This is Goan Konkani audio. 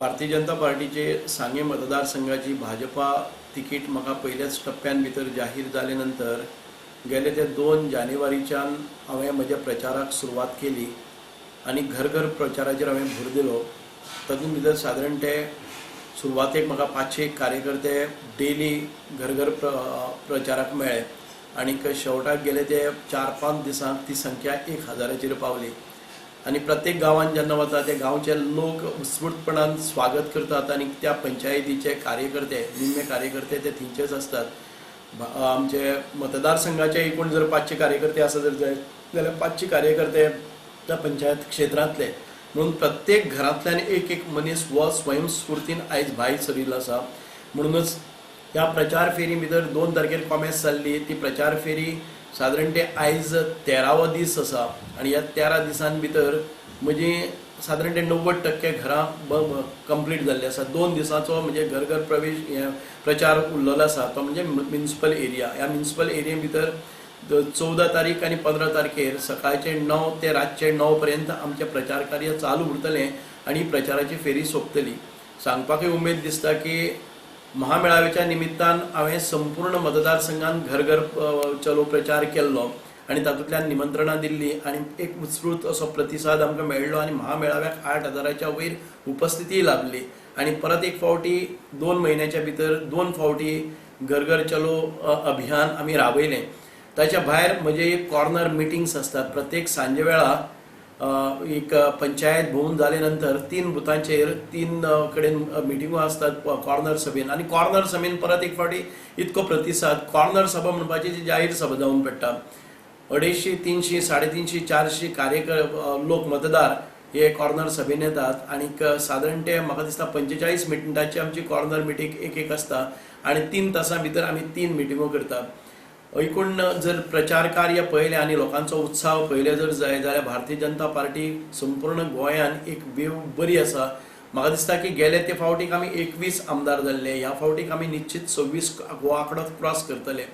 भारतीय जनता पार्टीचे सांगें मतदारसंघाची भाजपा तिकीट म्हाका पयल्याच टप्प्यान भितर जाहीर जाले नंतर गेले ते 2 जानेवारीच्यान हांवें म्हज्या प्रचाराक सुरवात केली आनी घर घर प्रचाराचेर हांवें भर दिलो. तातूंत भितर सादारण ते सुरवातेक म्हाका 500 कार्यकर्ते डेली घर घर प्रचाराक मेळ्ळे आनीक शेवटाक गेले ते 4-5 दिसांक ती संख्या 1000चेर पावली. आनी प्रत्येक गांवांत जेन्ना वता ते गांवचे लोक उत्स्फूर्तपणान स्वागत करतात आनी त्या पंचायतीचे कार्यकर्ते, निम्मे कार्यकर्ते ते थंयचेच आसतात. आमचे मतदारसंघाचे एकूण जर 500 कार्यकर्ते आसा जर जायत जाल्यार 500 कार्यकर्ते त्या पंचायत क्षेत्रांतले, म्हणून प्रत्येक घरांतल्यान एक एक मनीस हो स्वयंस्फूर्तीन आयज भायर सरिल्लो आसा. म्हणूनच ह्या प्रचार फेरी भितर 2 तारखेर कॉमेस जाल्ली ती प्रचार फेरी सादारण ते आयज 13वो दीस आसा आनी ह्या 13 दिसां भितर म्हजी सादारण ते 90% घरां कंप्लीट जाल्ली आसा. 2 दिसांचो म्हणजे घर घर प्रवेश प्रचार उरलेलो आसा तो म्हणजे म्युनिसिपल एरिया. ह्या म्युनिसिपल एरिये भितर 14 तारीख आनी 15 तारखेर सकाळचे 9 ते रातचे 9 पर्यंत आमचें प्रचार कार्य चालू उरतलें आनी प्रचाराची फेरी सोंपतली. सांगपाकय उमेद दिसता की महामेळाव्याच्या निमित्तान हांवें संपूर्ण मतदारसंघान घर घर चलो प्रचार केल्लो आनी तातूंतल्यान निमंत्रणां दिल्ली आनी एक उत्स्फूर्त असो प्रतिसाद आमकां मेळ्ळो आनी महामेळाव्याक 8000च्या वयर उपस्थितीय लाभली. आनी परत एक फावटी 2 म्हयन्याच्या भितर 2 फावटी घर घर चलो अभियान आमी राबयलें. ताच्या भायर म्हजे एक कॉर्नर मिटिंग्स आसतात. प्रत्येक सांजे वेळा एक पंचायत भोंवन जाले नंतर 3 बुथांचेर 3 कडेन मिटिंगो आसतात कॉर्नर सभेन आनी कॉर्नर सभेन परत एक फावटी इतको प्रतिसाद. कॉर्नर सभा म्हणपाची जी जाहीर सभा जावन पडटा. 250, 300, 350, 400 कार्यकर लोक मतदार हे कॉर्नर सभेन येतात आनीक सादारण ते म्हाका दिसता 45 मिनटांची आमची कॉर्नर मिटींग एक एक आसता आनी 3 तासां भितर आमी 3 मिटिंगो करतात. एकूण जर प्रचार कार्य पळयलें आनी लोकांचो उत्साह पळयले जर जाय जाल्यार भारतीय जनता पार्टी संपूर्ण गोंयान एक वेव बरी आसा. म्हाका दिसता की गेले ते फावटीक आमी 21 आमदार जाल्ले, ह्या फावटीक आमी निश्चित 26 हो आंकडो क्रॉस करतले.